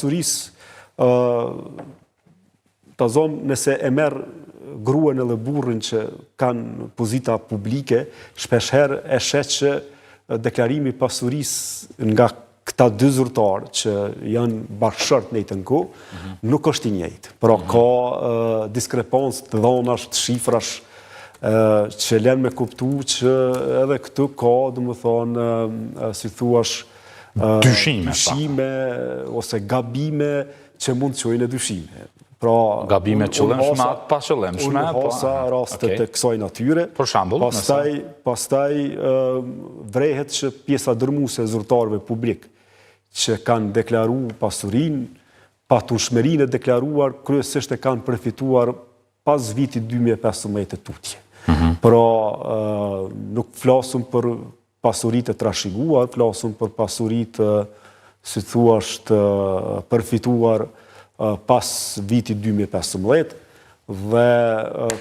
pasurisë, ta zomë nëse e merr gruan edhe burrin që kanë pozita publike, shpeshherë e sheh që deklarimi i pasurisë nga këta dy zyrtarë që janë bashkëshortë në njëjtën kohë, mhm. nuk është i njëjtë. Pra mhm. ka diskrepancë të dhonash, të shifrash, që lënë me kuptu që edhe këtu ka, domethonë, si thuash, dyshime, dyshime ose gabime që mund të çojnë në dyshime. Pra, gabime të qëllimshme a të paqëllimshme, unë po, hasa raste të kësaj natyre. Për shembull, pastaj pastaj vrehet që pjesa dërmuese e zyrtarëve publik që kanë deklaru pasurinë, patundshmërinë e deklaruar kryesisht e kanë përfituar pas vitit 2015 e tutje. Mhm. Pra, nuk flasim për pasuri të trashëguar, flasim për pasuri të, si thuash, të përfituar pas vitit 2015, dhe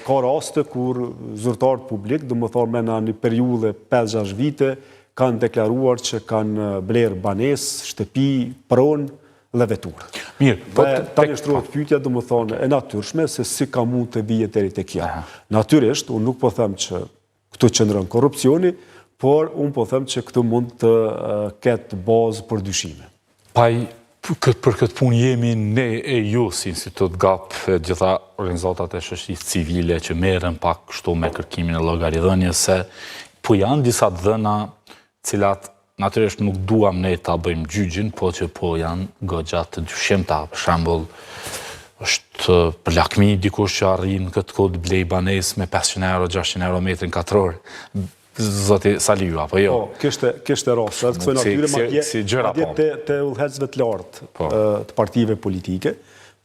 ka raste kur zyrtarët publik, domethonë mrena një periudhe 5-6 vite, kanë deklaruar që kanë blerë banesë, shtëpi, pronë dhe veturë. Mirë, po dhe tani shtrohet pyetja, domethonë, e natyrshme se si ka mund të vije deri te kjo. Natyrisht, unë nuk po them që Këtu qëndron korrupsioni, por unë po them që këtu mund të ketë bazë për dyshime. Pa këtë, për këtë punë jemi ne e ju si Institut GAP e gjitha organizatat e shoqërisë civile që merren pak kështu me kërkimin e llogaridhënies se po janë disa të dhëna cilat Natyrisht nuk duam ne ta bëjmë gjyqin, po që po janë goxha të dyshimta. Për shembull, është për lakmi dikush që arrin në këtë kohë të blejë banesë me 500 euro, 600 euro metrin katror. Zoti Saliu apo jo? Po, kishte kishte raste të kësaj natyre madje si gjëra madje po. te te udhëheqësve të lartë po. të partive politike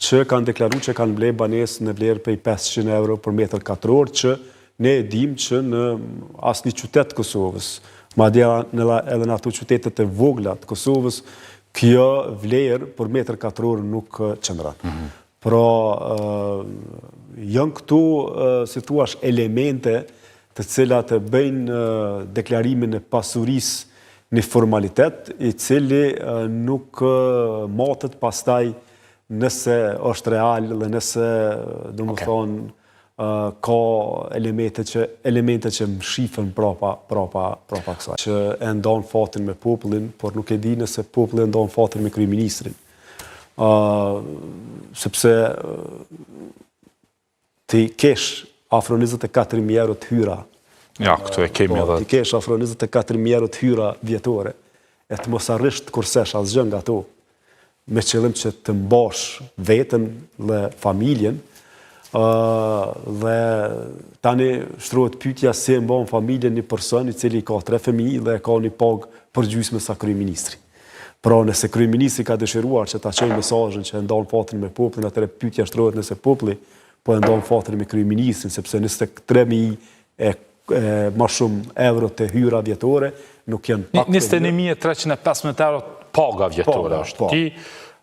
që kanë deklaruar që kanë blerë banesë në vlerë prej 500 euro për metër katror që Ne e dimë që në asnjë qytet të Kosovës, madje edhe në ato qytetet e vogla të Kosovës, kjo vlerë për metër katror nuk qëndron. Mhm. Pra, janë këtu, si thuash, elemente të cilat e bëjnë deklarimin e pasurisë një formalitet, i cili nuk matet pastaj nëse është real dhe nëse, domethonë, ka elemente që elemente që mshifen prapa prapa prapa kësaj. Që e ndan fatin me popullin, por nuk e di nëse populli e ndan fatin me kryeministrin. Ë sepse ti kesh afro 24.000 euro të hyra. Ja, këtu e kemi po, edhe. Ti kesh afro 24.000 euro të hyra vjetore, e të mos arrish të kursesh asgjë nga to. me qëllim që të mbash veten dhe familjen, dhe tani shtrohet pyetja si e mban familjen një person i cili ka tre fëmijë dhe ka një pagë përgjysmë sa kryeministri. Pra nëse kryeministri ka dëshiruar që ta çojë mesazhin që e ndan fatin me popullin, atëherë pyetja shtrohet nëse populli po e ndan fatin me kryeministrin, sepse 23.000 e ma shumë euro të hyra vjetore, nuk janë pak të 21.315 euro paga vjetore është. Po. Ti,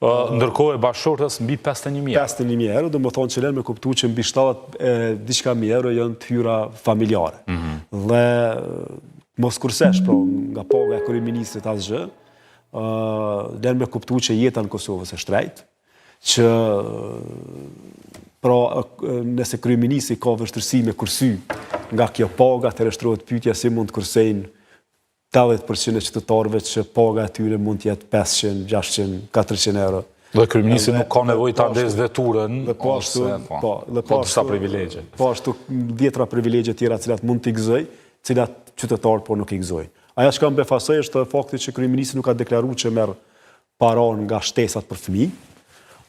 ndërkohë e bashkëshortes mbi 51.000 euro. 51.000 euro, domethonë që lënë me kuptu që mbi 70 e diçka mijë euro janë të hyra familjare. Mhm. Dhe mos kursesh, pra, nga paga e kryeministrit asgjë, lënë me kuptu që jeta në Kosovë është e shtrejtë, që pra nëse kryeministri ka vështirësi me kursy nga kjo paga, atëherë shtrohet pyetja si mund të kursejnë 80% e qytetarëve që paga e tyre mund të jetë 500, 600, 400 euro. Dhe kryeministri nuk ka nevojë ta ndezë veturën, dhe po ashtu, po, po, dhe po ashtu, disa privilegje. Po ashtu dhjetra privilegje tjera të cilat mund t'i gëzojë, cilat qytetarët po nuk i gëzojnë. Ajo çka më befasoi është fakti që kryeministri nuk ka deklaruar që merr para nga shtesat për fëmijë.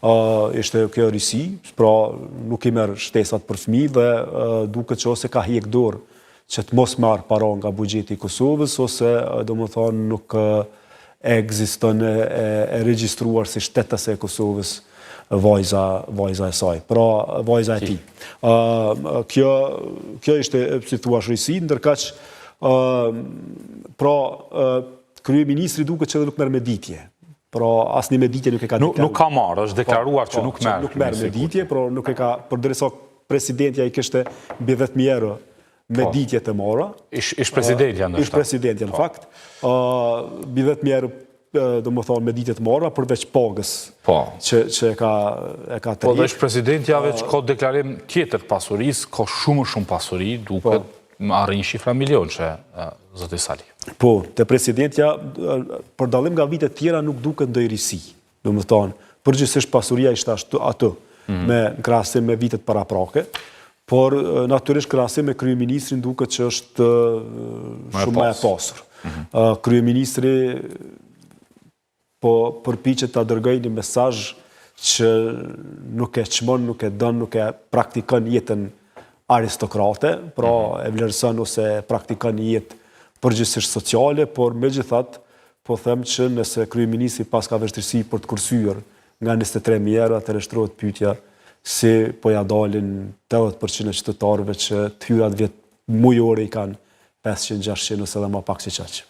Uh, ishte kjo risi, pra nuk i merr shtesat për fëmijë dhe uh, duket që ose ka hjek dorë që të mos marrë para nga buxheti i Kosovës, ose domethonë nuk ekziston e, e, e regjistruar si shtetase e Kosovës vajza, vajza e saj, pra vajza e tij. Uh, kjo, kjo ishte, si thua, risi, ndërkaq, uh, pra, uh, Kryeministri duket që edhe nuk merr mëditje. Pra asnjë mëditje nuk e ka deklaruar. Nuk ka marrë, është deklaruar po, që po, nuk merr. Nuk merr mëditje, pra nuk e ka, përderisa presidentja i kishte mbi 10.000 euro po. mëditje të marra. Ish, ish presidentja në Ish presidentja në po. fakt. Ë mbi 10.000 euro. domethonë, mëditje të marra, përveç pagës po. që, që e ka, e ka të Po, veç presidentja veç ka deklarim tjetër të pasurisë, ka shumë shumë pasuri, duket po. arrin shifra milionëshe, zoti Sali. Po, te presidentja, për dallim nga vitet tjera, nuk duket ndonjë risi. Domethonë, përgjithësisht pasuria ishte ashtu aty, mm. me në krahasim me vitet paraprake, por natyrisht krahasim me kryeministrin duket që është shumë më e pasur. Mm -hmm. Kryeministri po përpiqet ta dërgojë një mesazh që nuk e çmon, nuk e don, nuk e praktikon jetën aristokrate, pra mhm. e vlerëson ose praktikon një jetë përgjithësisht sociale, por megjithatë po them që nëse kryeministri paska vështirësi për të kursyer nga 23.000 euro, atëherë shtrohet pyetja si po ja dalin 80% e qytetarëve që të hyrat vjet mujore i kanë 500, 600 ose edhe ma pak se qaq. Okej.